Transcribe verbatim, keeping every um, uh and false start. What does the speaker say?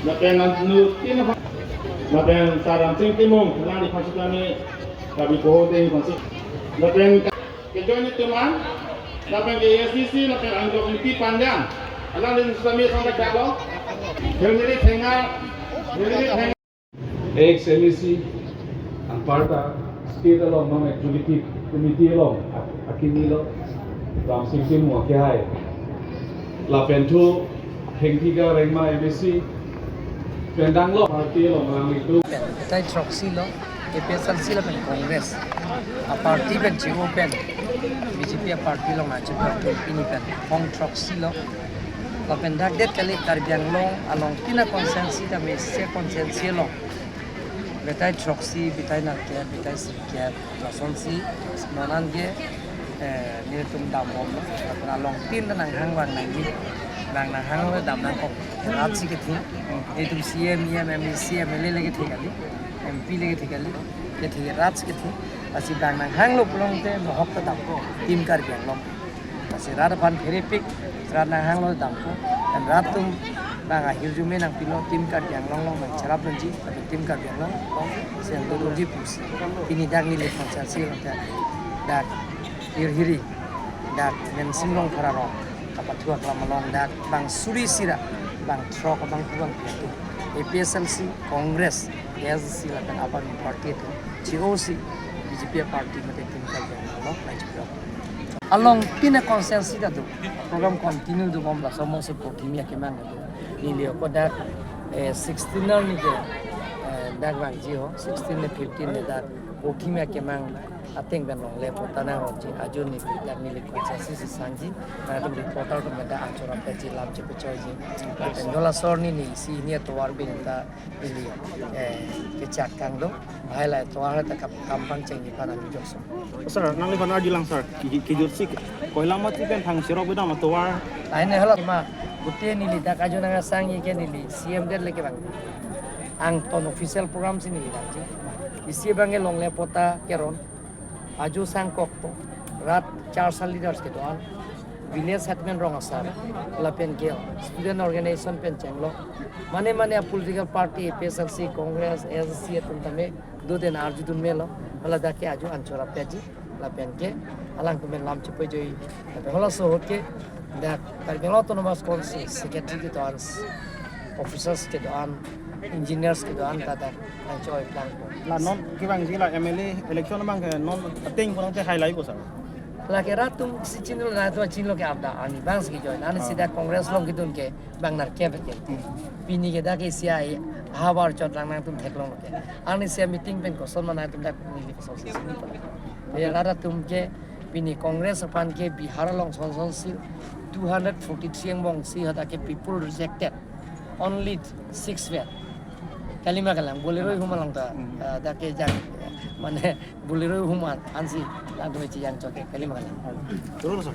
Lapen anu tin apa? Lapen Sar Ramsing Timung, nang di pansi kami, kami pohon ting pansi. Lapen ke join itu man, lapen ke A S D C, lapen anjok Ingti Pandang. Alang din sami sampai kalo. Henry Thengar, Henry Thengar. Ex M A C, anparta state along non executive committee along ak-, akimi lo, Ramsing Timung akehai. Lapen thu Hengtika Rengma M A C, pen danglo party along alanglitum. Pen tai throksi lo, A P H L C lapen Congress. A party pen chi-o pen, B J P a party along achu party pini pen, hong throksi lo. Lapen dak det kali Karbi Anglong along tina constituency ta mesen constituency along. Betai throksi, betai nerkep, betai sirkep, lasonsi, non an ke, eh, nelitum dambomlo. Lapen along tin nanghang vang nangji, vang nanghanglo dam nangkok, rat si kethe. Nelitum C M, E M, M A C, M L A le kethe kali, M P le kethe kali, kethe rat si kethe. Lasi vang nanghanglo pulote mohok ta dampo, Team Karbi Anglong. Lasi rat aphan pherepik, rat nanghanglo dampo. Dan rat atum bang ahirjume nangpilo, Team Karbi Anglong along nangcherap nangji, tapi Team Karbi Anglong along seng dodunji pusi. Pini dak neli constituency along dak, dak Hirhiri, dak Mensing Rongphar arong kapathu aklam along dak bang suri sira, bang throk, bang pu bang pi atum, A P H L C, Congress, A S D C lapen aphan party atum, chi-o si B J P party mate Team Karbi Anglong along nangcherap. Along tina constituency ta do, program continue dobom, laso mose Kothimi akemang do. Neli ako dak, eh, sixteen arni ke, eh, dak vangji ho, sixteen le fifteen le dak Kothimi akemang ateng pen longle pota nang roji, ajo neli dak neli constituency si sangji, nangtum reporter atum dak Anchor apeji lam chepechoiji. Lapen dola sorni neli si ini atovar bin ta ili, eh, kechak kangdong, hai lai tovar ta kap-, kampang chengji aphan nangli jokso. Sir, nangli aphan arjulang sir, ki-, kijut si Koilamati pen thang sirok bedam atovar. Lain ne hala ma, gute neli dak ajo nang asangji ke neli C M det le kevang. Angton official program si neli dak ji. Isi abang ke longle pota keron. Ajo sangkok to, rat charsa leaders kedo-an, village headman rong asar, lapen ke student organization pen chenglo. Mane mane a political party, A P H L C, Congress, A S D C atum tame, do den arjudun melo, hala dak ke ajo Anchor apeji, lapen ke alangtum pen lam chepejoiji, lapen halaso ahut ke, dak Karbi Anglong Autonomous Council secretary kedo-an, officers kedo-an, engineers kedo-an ta dak nangchoi plangpo. La non kevangji la M L A election abang ke non ateng pulote hai laipo sir. Lake rat atum si chinilo, nangtum chinilo ke apda arni abang si join. Arni, ah, si dak Congress along kedun ke bang nerkep ke. Hmm. Pini ke dak ke isi ai havar chot lang nangtum theklonglo ke. Arni si meeting pen koson ma nangtum dak neli koson si sini pa. Ya rat atum ke pini Congress aphan ke Bihar along son son si two hundred forty-three angbong si hadak ke people rejected. Only six were. Kalima kalang, Bolero ahum along ta, hmm, ah, dak ke jang, mane Bolero ahum an, ansi, lang tu meci yang choke, kalima kalang. Terus, sir.